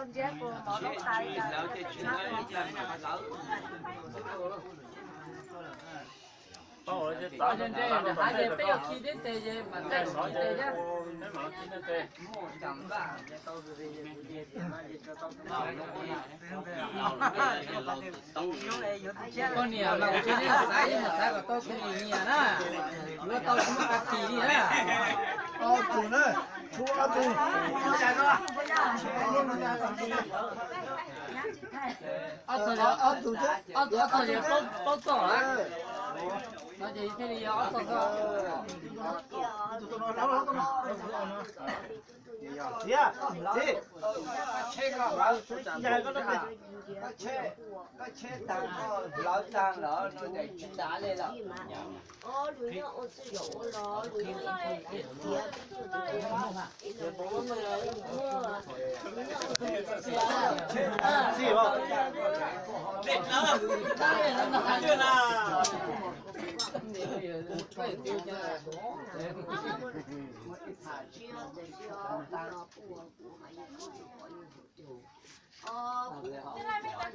Ntsia kuv mov lub tas li cas. Hav ces peb yuav khi deb tes ces mam tau khi tes thiab. Poj niam mas kuv tsis xav, yeej mus xav kom tau tus nyiam na. Yuav tau tsis muaj qab tis li na. Ob tug na, tshuav ob tug. Ob tug, ob tug ces paub txog lawm. No ces thiaj li yog ob txog txog. Txiv, txiv, koj tsheb tag koj hlawv tag lawm no ces tsis tas li lawm.